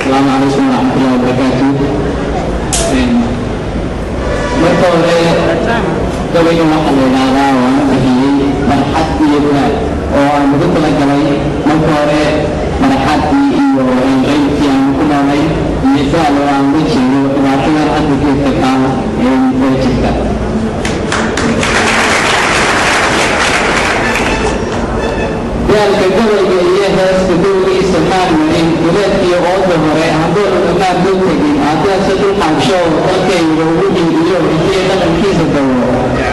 Asalaamu calaykum waraxmatullahi wabarakaatu. Marka hore gabaygan waxaa la idhaahdaa oo aan bixiyey farxad iyo daal, oo aan ugu talagalay marka hore farxaddii iyo qaybtii aan ku noolay, iyo daal oo aan uga jeedo dhibaatadan hadda geedka taal ee jirta. Daalka gabayga iyo heesta dowgiisa maan marin duleedkiyo ooda hore handoon maan dul tegin, haddaase dul xaagsho oo dalkayga ugu hiiliyo intii dhaqankiisa dawo.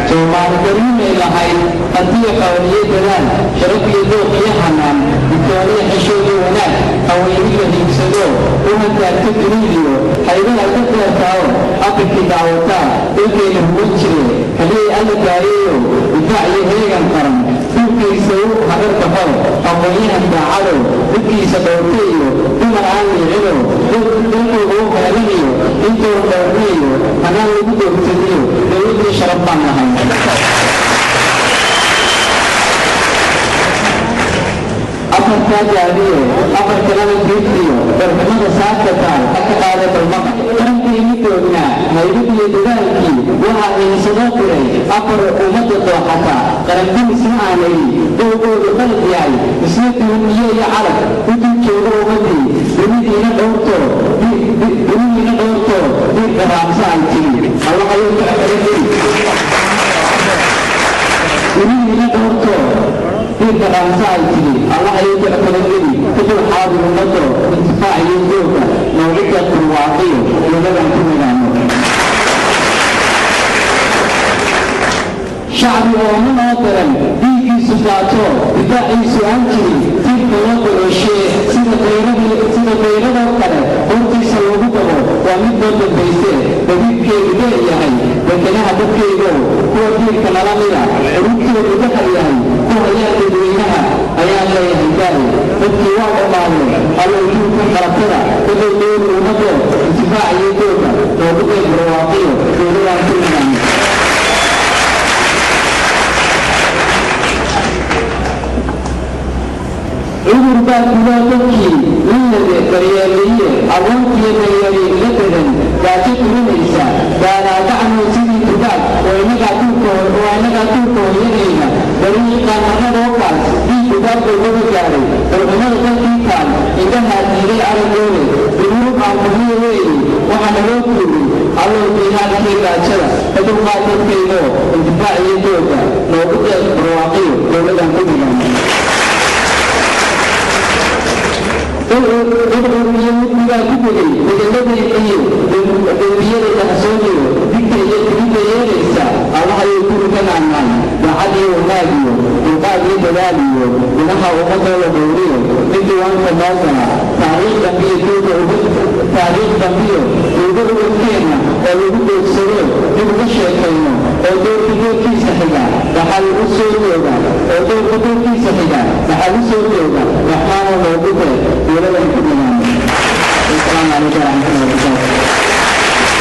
Soomaali daruumay lahayd hantiyo xooliyo dadaal, sharaf iyo dooq iyo xanaan, digtooniyo xishood iyo wanaag, haweenida hiigsado u hantaagto dunidiyo haybaha ka deertaawo Afrikii daawataa dhulkayna huwan jire. Haliyay Alla daayeeyo difaac iyo heegan qaran, dhulkiisa u hagar baxo, aqoonyahan daacadow dhulkiisa dhowrta iyo dumar aan liicino, dalkooda u heelaniyo intuu dhowrnayo hanaan lagu doogsadiyo dowladdii sharaf baan lahay. Afartaa jaadiye afar kalena diiftiyo darxumada saarka taal ka qaaday balmaqa qarankayni joognaa haybadiyo dadaalkii waxaa iinsadoo diray afar ummadda dooxata qarandimisna aanay dowgoodu qalad yahay, isna duuniye iyo calag u dul jooga ummadii dunidiina dhowrto, dunidiina dhowrto diirka raamsa ay tiri Allahayou ka xelageli, dunidiina dhowrto diirka raamsa ay tiri Allahayou ka xelageli, ku dul xaadir ummado intifaac iyo dooga nooga barwaaqiyo dowladan ku nagaano. Shacbi ooman oo daran dhiiggiisu daato difaaciisu aan jirin, tiirka loo dalooshe sida dayradoo kale hortiisa loogu dabo waa mid loo dambayse dabiibkeedu leeyahay. Dekanaha dadkaygow kuwa diirka nala mida ururtoodu daxal yahay ku hayaan dadweynaha ayaan leeyahay daay dadkii waa dhammaadeen. Allow duulka qalatada dadou doori ummado intifaac iyo dooga noogu deeg barwaaqiyo dowladaan ku nagaano. Cudur baa guloo dadkii lillade daryeeliye agoontiyo daryeeli la dadan gaajo durinaysa daalaadacnoo sidii dugaag oo inagaa duulka hooyanayna dariiqa marnadoo kaas dhiig dugaag bay gaadhay. Darxumada dalkii taal indhahaa diiday aragoole dunuub aan muhiyo weeye waxaa naloo tuugay. Allow diihaadkii gaajada ka dulqaad dadkaydoo intifaac iyo dooga noogu deeq barwaaqiyo dowladaan ku nigaano. Dad iyo mugdigaa ku degay degelada iyo dembiyada dahsooniyo digta iyo digidda yeelaysa. Allahayou guri ka naanaan daacad iyo wanaag iyo dulqaad iyo dadaal iyo dinaha ummadoo la dhowriyo mid diiwaanka noo gala taariikh dambiyo duuga, taariikh dambiyo duuga ubadkeenna oo lagu doogsado dib uga sheekayno oo doorka doorkiisa xiga dhaxal u soo jooga